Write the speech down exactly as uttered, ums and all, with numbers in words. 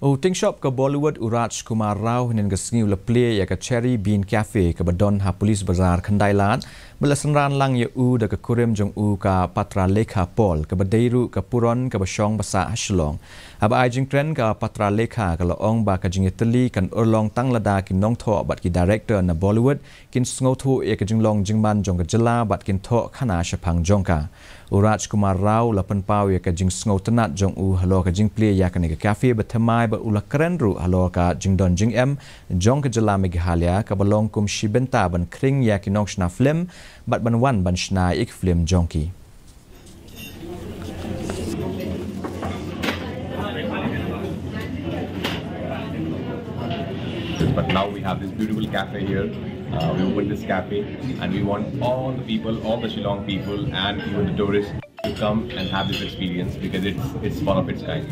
U tyngshop ka Bollywood u Rajkumar Rao hynnin ka sngi u la plie ïa ka Cherry Bean Cafe kaba don ha Police Bazar Khyndai Lad, bad la synran lang ïa u da ka kurim jong u ka Patra Lekha Paul, kaba dei ruh ka puron kaba shong ba sah ha Shillong. Haba ai jingkren, ka Patra Lekha ka la ong ba ka jingïatylli kan urlong tang lada ki nongthoh bad ki director na Bollywood kin sngewthuh ïa ka jinglong jingman jong ka jylla bad kin thoh khana shaphang jong ka. U Rajkumar Rao la pynpaw ïa ka jingsngewtynnat jong u halor ka jingplie ïa kane ka cafe ba thymmai, bad u la kren ruh halor ka jingdon jingem jong ka jylla Meghalaya kaba long kum shi bynta ban khring ïa ki nongshna film bad ban wan ban shna ïa ki film jong ki. But now we have this beautiful cafe here. Uh, we opened this cafe, and we want all the people, all the Shillong people, and even the tourists to come and have this experience because it's it's one of its kind.